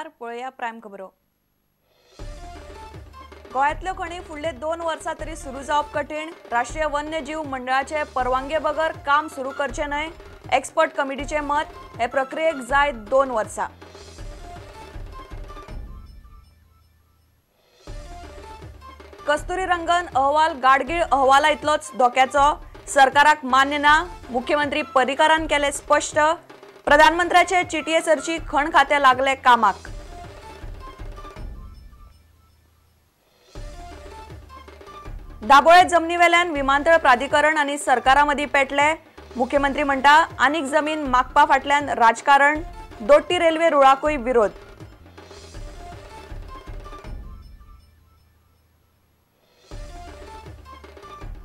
नमस्कार, पळोवया प्रायम खबरो। गोंयांतल्यो खणी फुडले 2 वर्सां तरी सुरू जावप कठीण। राष्ट्रीय वन्यजीव मंडळाचे परवानगे बगर काम सुरू करचें न्हय, एक्सपर्ट कमिटीचें मत। हे प्रक्रियेक जाय 2 वर्सां। कस्तुरी रंगन अहवाल गाडगीळ अहवाला इतलोच धोक्याचो, सरकाराक मान्य ना, मुख्यमंत्री पर्रीकारान केलें स्पश्ट। प्रधानमंत्र्याचे चिटये सरची खण खातें लागले कामाक। दाबोळे जमनीवेल्यान विमानतळ प्राधिकरण आनी सरकारा मदीं पेटले। मुख्यमंत्री म्हणटा आनीक जमीन मागपा फाटल्यान राजकारण, दोट्टी रेल्वे रुळाकूय विरोध।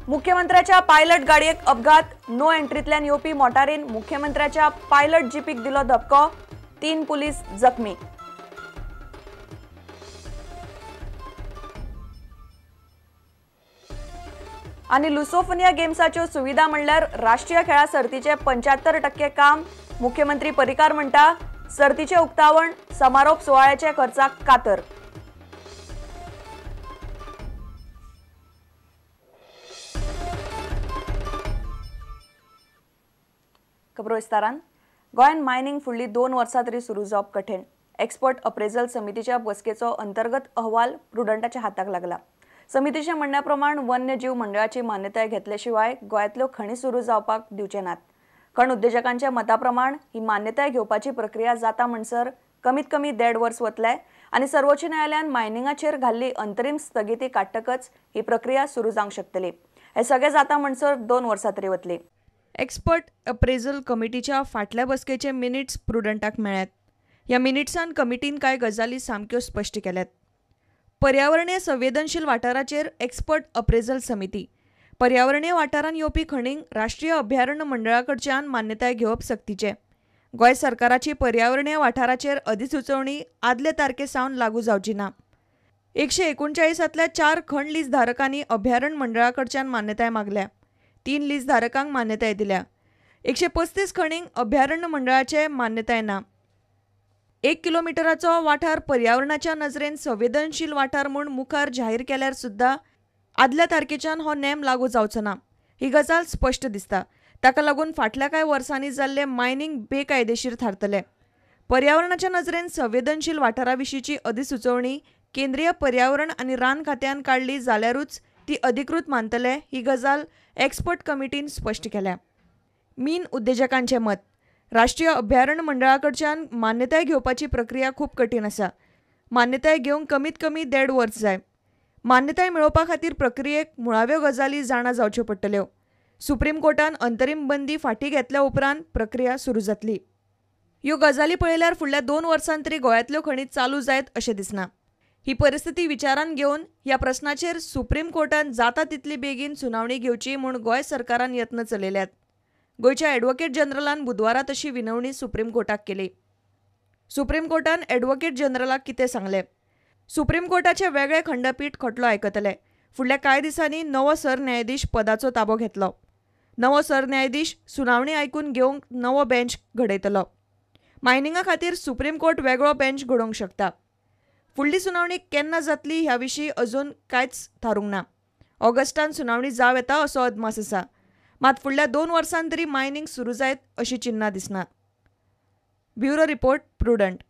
मुख्यमंत्र्याच्या पायलट गाडयेक अपघात, नो एंट्रींतल्यान येवपी मोटारीन मुख्यमंत्र्याच्या पायलट जीपीक दिलो धपको, 3 पुलीस जखमी। आनी लुसोफोनिया गेम्साच्यो सुविधा म्हणल्यार राष्ट्रीय खेळा सर्तीचे 75% काम। मुख्यमंत्री पर्रीकार म्हणटा सर्तीचे उक्तावण समारोप सुवाळ्याचे खर्चाक कातर। खबरो विस्तारान। गोंयांत मायनिंग फुडली 2 वर्सां तरी सुरू जावप कठीण। एक्सपर्ट अप्रेजल समितीच्या बसकेचो अंतर्गत अहवाल प्रुडंटाच्या हाताक लागला। समितीच्या म्हणण्या प्रमाण वन्यजीव मंडळाची मान्यताय घेतले शिवाय गोंयांतल्यो खणी सुरू जावपाक दिवचे नात। खण उद्देजकांच्या मता प्रमाण ही मान्यताय घेवपाची प्रक्रिया जाता म्हणसर कमीत कमी 1.5 वर्स वतले आनी सर्वोच्च न्यायालयान मायनिंगाचेर घाल्ली अंतरीम स्थगिती काडटकच ही प्रक्रिया सुरू जावंक शकतली। हे सगळे जाता म्हणसर 2 वर्सां तरी वतली। एक्सपर्ट अप्रेजल कमिटीच्या फाटल्या बसकेचे मिनिट्स प्रुडंटाक मेळ्ळ्यात। ह्या मिनिट्सान कमिटीन कांय गजाली सामक्यो स्पश्ट केल्यात। पर्यावरणीय संवेदनशील वाठाराचेर एक्सपर्ट अप्रेजल समिती, पर्यावरणीय वाठारान येवपी खणींक राष्ट्रीय अभयारण्य मंडळा कडच्यान मान्यताय घेवप सक्तीचें। गोंय सरकाराची पर्यावरणीय वाठाराचेर अधिसुचोवणी आदले तारखे सावन लागू जावची ना। 139तल्या 4 खण लीज धारकांनी अभयारण्य मंडळा कडच्यान मान्यताय मागल्या, 3 लीज धारकांक मान्यताय दिल्या। 135 खणींक अभयारण्य मंडळाचे मान्यताय ना। 1 किलोमिटराचो वाठार पर्यावरणाच्या नजरेन संवेदनशील वाठार म्हूण मुखार जाहीर केल्यार सुद्दां आदल्या तारखेच्यान हो नेम लागू जावचो ना, ही गजाल स्पश्ट दिसता। ताका लागून फाटल्या कांय वर्सांनी जाल्लें मायनिंग बेकायदेशीर थारतलें। पर्यावरणाच्या नजरेन संवेदनशील वाठारा विशींची अधिसुचोवणी केंद्रीय पर्यावरण आनी रान खात्यान काडली जाल्यारूच ती अधिकृत मानतले, ही गजाल एक्सपर्ट कमिटीन स्पश्ट केल्या। मीन उद्देजकांचें मत, राष्ट्रीय अभयारण्य मंडळा कडच्यान मान्यताय घेवपाची प्रक्रिया खूब कठीण आसा। मान्यताय घेवंक कमीत कमी 1.5 वर्स जाय। मान्यताय मेळोवपा खातीर प्रक्रियेक मुळाव्यो गजाली जाणा जावच्यो पडटल्यो। सुप्रीम कोर्टान अंतरीम बंदी फाटीं घेतल्या उपरांत प्रक्रिया सुरू जातली। ह्यो गजाली पळयल्यार फुडल्या 2 वर्सां तरी गोंयांतल्यो खणी चालू जायत अशें दिसना। ही परिस्थिती विचारांत घेवन ह्या प्रस्नाचेर सुप्रीम कोर्टान जाता तितली बेगीन सुनावणी घेवची म्हूण गोंय सरकारान यत्न चलयल्यात। गोंयच्या ॲडव्होकेट जनरलान बुधवारा तशी विनवणी सुप्रीम कोर्टाक केली। सुप्रीम कोर्टान ॲडव्होकेट जनरलाक कितें सांगलें? सुप्रीम कोर्टाचे वेगळे खंडपीठ खटलो आयकतले। फुडल्या कांय दिसांनी नवो सरन्यायाधीश पदाचो ताबो घेतलो। नवो सरन्यायाधीश सुनावणी आयकून घेवंक नवो बेंच घडयतलो। मायनिंगा खातीर सुप्रीम कोर्ट वेगळो बेंच घडोवंक शकता। फुडली सुनावणी केन्ना जातली ह्या विशीं अजून कांयच थारूंक ना। ऑगस्टान सुनावणी जावं येता असो अदमास आसा। मात फुडल्या 2 वर्सां तरी मायनिंग सुरू जायत अशी चिन्हां दिसनात। Bureau report, Prudent.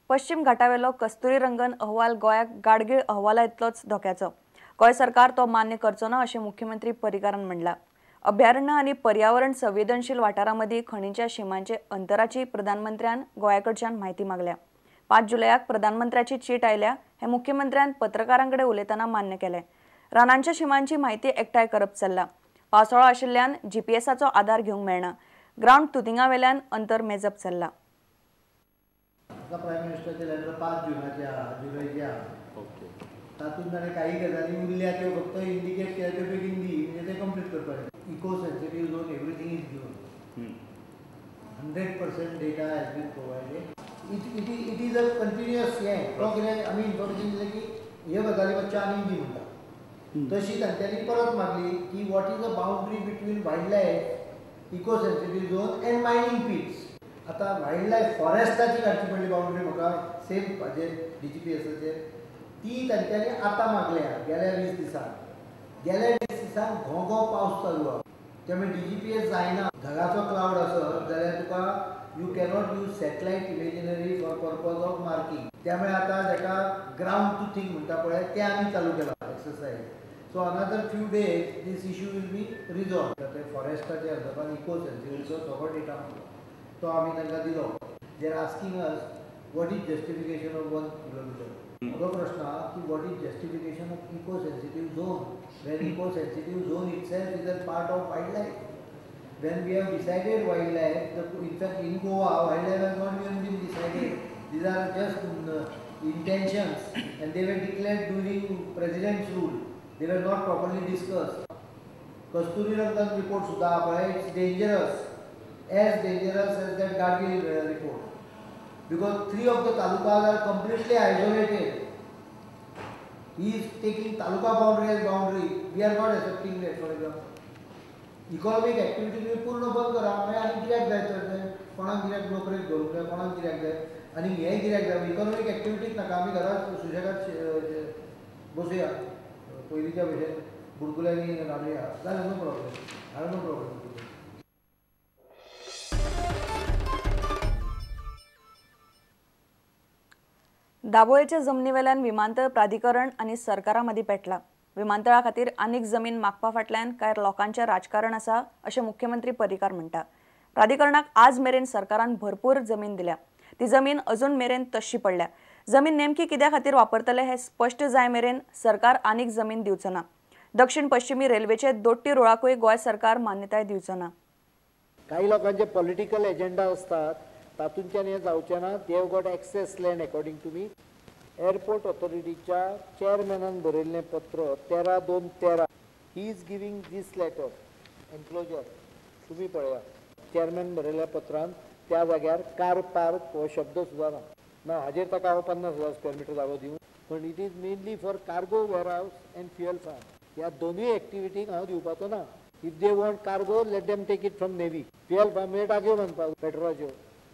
पश्चिम घाटावेलो कस्तुरी रंगन अहवाल गोंयाक गाडगीळ अहवाला इतलोच धोक्याचो। गोंय सरकार तो मान्य करचो ना अशें मुख्यमंत्री पर्रीकारान म्हणलां। अभयारण्य आनी पर्यावरण संवेदनशील वाठारां मदीं खणींच्या शिमांचे अंतराची प्रधानमंत्र्यान गोंया कडच्यान म्हायती मागल्या। 5 जुलयाक प्रधानमंत्र्याची चीट आयल्या हें मुख्यमंत्र्यान पत्रकारां कडेन उलयतना मान्य केलें। रानांच्या शिमांची म्हायती एकठांय करप चल्ला। पावसाळो आशिल्ल्यान जीपीएसाचो आदार घेवंक मेळना। ग्रावंड तुतिंगा वेल्यान अंतर मेजप चल्ला। प्रायम मिनिस्टराचे लेटर 5 जुनाचे आहा, जुलयचे आहा। ओके, तातूंत ताणें काही गजाली उरल्या त्यो फक्त इंडिकेट केल्या त्यो बेगीन दी, म्हणजे ते कंप्लीट करपाचें। Eco sensitive zone everything is given, 100% data has been provided. It is a continuous हें। तो कितें आमी इन्फॉर्मेशन दिलें की ह्यो गजाली मातश्यो आनीक दी म्हणटा, तशी तांच्यांनी परत मागली की what is the boundary between wild life, eco sensitive zone and mining pits. आतां वायल्ड लायफ फॉरेस्टाची काडची पडली बाउंड्री म्हाका सेम हाजेर DGPSाचेर ती तांच्यांनी आतां मागल्या गेल्या 20 दिसांक. गेल्या 20 दिसांक घोगो पावस चालू आहा, त्यामुळे DGPS जायना. ढगाचो क्लावड आसत जाल्यार तुका you cannot use satellite imagery for purpose of marking. त्यामुळे आतां जाका ग्रावंड ट्रुथींग म्हणटा पळय तें आमी चालू केलां exercise. So another few days this issue will be resolve. ते फॉरेस्टाच्या संदर्भात इको सेन्सिटिव्हचो सगळो डेटा तो आमी तांकां दिलो. They are asking us what is justification of 1 kilometre. म्हजो प्रश्न आहा की what is justification of eco sensitive zone when eco sensitive zone itself is a part of wild life. When we have decided wildlife, in fact in Goa wildlife has not even been decided. These are just intentions and they were declared during President's rule. They were not properly discussed. Kasturi Rangan report सुद्धा पळय, it's dangerous, as dangerous as that Gadgil report, because 3 of the talukas are completely isolated. He is taking taluka boundary as boundary. We are not accepting that. For example, economic activity तुम्ही पूर्ण बंद करा, मागीर आनी कित्याक जाय तर तें? कोणाक कित्याक नोकरेक धरूंक जाय, कोणाक कित्याक जाय आनी हें कित्याक जाय? इकॉनॉमीक एक्टिविटीक नाका, आमी घरात सुशेगाद बसुया पयलींच्या भशेन बुडकुल्यांनी रांदुया, जालें, no problem. I have no problem. दाबोळेच्या जमनीवेल्यान विमानतळ प्राधिकरण आनी सरकारा मदीं पेटला. विमानतळा खातीर आनीक जमीन मागपा फाटल्यान कांय लोकांचें राजकारण आसा अशें मुख्यमंत्री पर्रीकार म्हणटा. प्राधिकरणाक आज मेरेन सरकारान भरपूर जमीन दिल्या, ती जमीन अजून मेरेन तशी पडल्या. जमीन नेमकी कित्या खातीर वापरतले हें स्पश्ट जाय मेरेन सरकार आनीक जमीन दिवचो ना. दक्षिण पश्चिमी रेल्वेचे दोट्टी रुळाकूय गोंय सरकार मान्यताय दिवचो ना. काही लोकांचे पॉलिटिकल एजेंडा असतात, तातूंतल्यान हें जावचें ना. They have got access land according to me. Airport ऑथॉरिटीच्या चेअरमॅनान बरयल्लें पत्र 13/2/13, he is giving this letter enclosure. तुमी पळया, चेअरमॅन बरयल्ल्या पत्रान त्या जाग्यार कार पार्क हो शब्द सुद्दां ना. ना हाजेर ताका हांव 50,000 स्क्वेअर मिटर जागो दिवं, पण it is mainly for cargo warehouse and fuel farm. ह्या दोनूय एक्टिविटीक हांव दिवपाचो ना. If they want cargo let them take it from navy. Fuel farm म्हणजे टाकयो बांदपाक पेट्रोलाच्यो,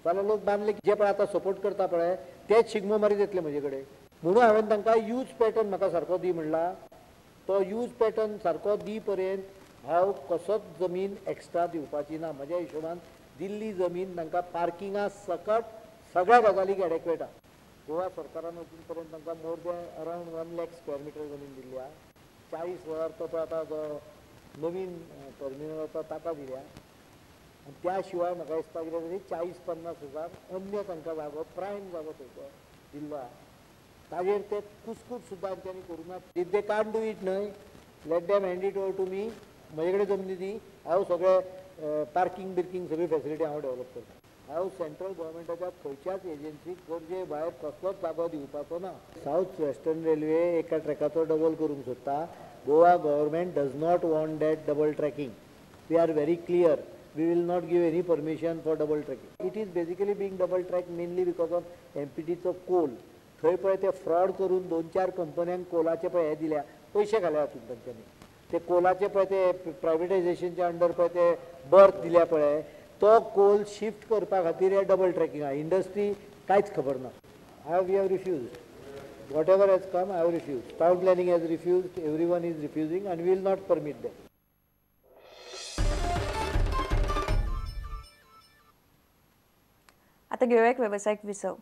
जाल्यार लोक बांदले जे पळय आतां सपोर्ट करता पळय तेच शिगमो मारीत येतले म्हजे कडेन. म्हणून हांवें तांकां यूज पॅटर्न म्हाका सारको दी म्हणला, तो यूज पॅटर्न सारको दी पर्यंत हांव कसोच जमीन एक्स्ट्रा दिवपाची ना. म्हज्या हिशोबान दिल्ली जमीन तांकां पार्किंगा सकट सगळ्या गजालीक एडेक्वेट आहा. गोवा सरकारान अजून पर्यंत तांकां more than around 1 lakh square metre जमीन दिल्ली आहा. 40,000 तो पळय आतां जो नवीन टर्मिनल आसा ताका दिल्या, आनी त्या शिवाय म्हाका दिसता कितें तरी 40-50 हजार अन्य तांकां जागो प्रायम जागो थंयचो दिल्लो आहा. ताजेर ते कुसकूट सुद्दां तांच्यांनी करूं ना. If they can't do it न्हय, let them hand it over to me. म्हजे कडेन जमनी दी, हांव सगळें पार्किंग बिर्किंग सगळी फेसिलिटी हांव डेवलप करता. हांव सेंट्रल गव्हर्मेंटाच्या खंयच्याच एजन्सीक गरजे भायर कसलोच जागो दिवपाचो ना. सावथ वेस्टर्न रेल्वे एका ट्रॅकाचो डबल करूंक सोदता. Goa government does not want that double tracking. We are very clear, we will not give any permission for double tracking. It is basically being double track mainly because of MPTचो कोल. थंय पळय ते fraud करून 2-4 कंपन्यांक कोलाचे पळय हे दिल्या, पयशे घाल्या हातूंत तांच्यांनी. ते कोलाचे पळय ते प्रायवेटायजेशनच्या अंडर पळय ते बर्थ दिल्या पळय, तो कोल शिफ्ट करपा खातीर हे डबल ट्रॅकिंग आहा. इंडस्ट्री कांयच खबर ना. I we have refuse. Whatever has come I have refuse. Town planning has refused, everyone is refusing and we will not permit that. आता घेऊया एक व्यावसायिक विसव.